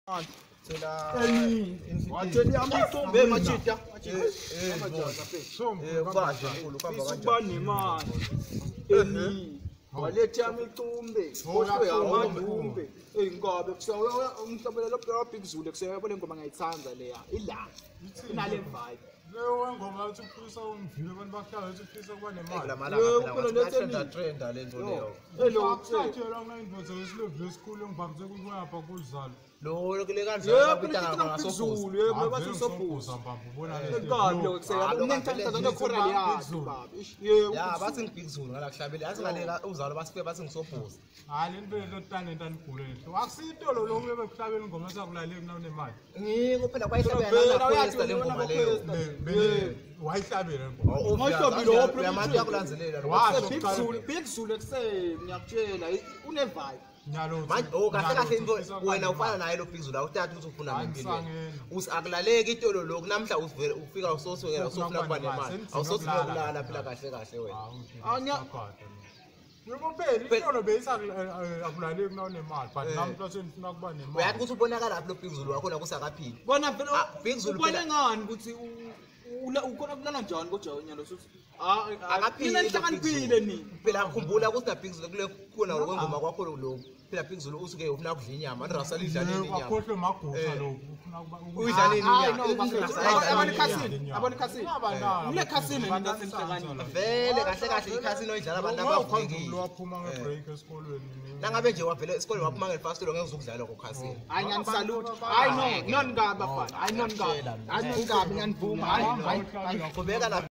Thela Wathela amatombi majita. Amajita kuba nemali. Eni waletha imicumbe, kodwa yamadumbe. Ingabe kuseya umhlabelelo lo Big Zulu kuseya yabo le ngoma ngiyayithanda leya. Ila. Inale vibe. Leyo ngoma uthi ufisa umvile abantu bakuhlala uthi ufisa kuba nemali. Lamalanga trenda le nto leyo. Elo kutshela kunayindoda yesilevu esikhulu engivamise ukuyapha kuzalo. Lo kule kanjalo kwitanga ngasoBhulu yebo bathi uSobhuza mbamba ubona le. Kabi lo kuseya unenhlanhla nekhoral yakhe baba. Yebo. Ya bathi ngiBig Zulu ngala kuhlabele yazi ngale uzalo basifike bathi ngiSobhuza. Hayi lento le talent anigulele. Akusitolo lo bekuhlabela ingoma sakulaleki nawunemali. Ngiko phela kwayihlabela nala le ngoma leyo. Wayihlabela ingoma. Umahlabile lo uyakulandelela lo. Big Zulu, Big Zulu ekuseni ngiyakutshela une vibe. Manje oh kahle kahle into wena ufana naye lo Big Zulu awuthatha ukuthi ufuna ngempilweni. Usi akulaleki itolo lokhu namhla usivele ufika usoswekela usofuna kuba nemali. Awusofuna ukulala phela kahle kahle wena. Anya Yebo phela itolo beyisa akulaleki nawunemali but namhla senifuna kuba nemali. Uyathi ukuthi ubonakala lapho lo Big Zulu wakho nakusakaphili. Bona phela Big Zulu ubone ngani ukuthi ukhona kulala njani kodwa nyalo suthi akaphili nihlakaniphile ni. Phela ngikhumbula ukuthi na Big Zulu kule khona kwengoma kwakho lokho. Phela Big Zulu usuke ufuna ukudla inyama andirasa lidla nini inyama. Akhohlwe magusa lokho ufuna kuba uyidla nini inyama. Abone khasini, abone khasini. Ngile khasini mina senhlakani. Vele kahle kahle ikhasini oyidlala abantu abavulekile. Waphuma ngebreak esikolweni. Nangabe nje wavele esikolweni waphuma ngelifastelo ngeke uzukudlala lokho khasini. Hayi ngiyanisalute. Hayi no, noni kabi bafana. Hayi noni kabi. Hayi noni kabi ngiyanivuma. Hayi hayi. Qhubeka la.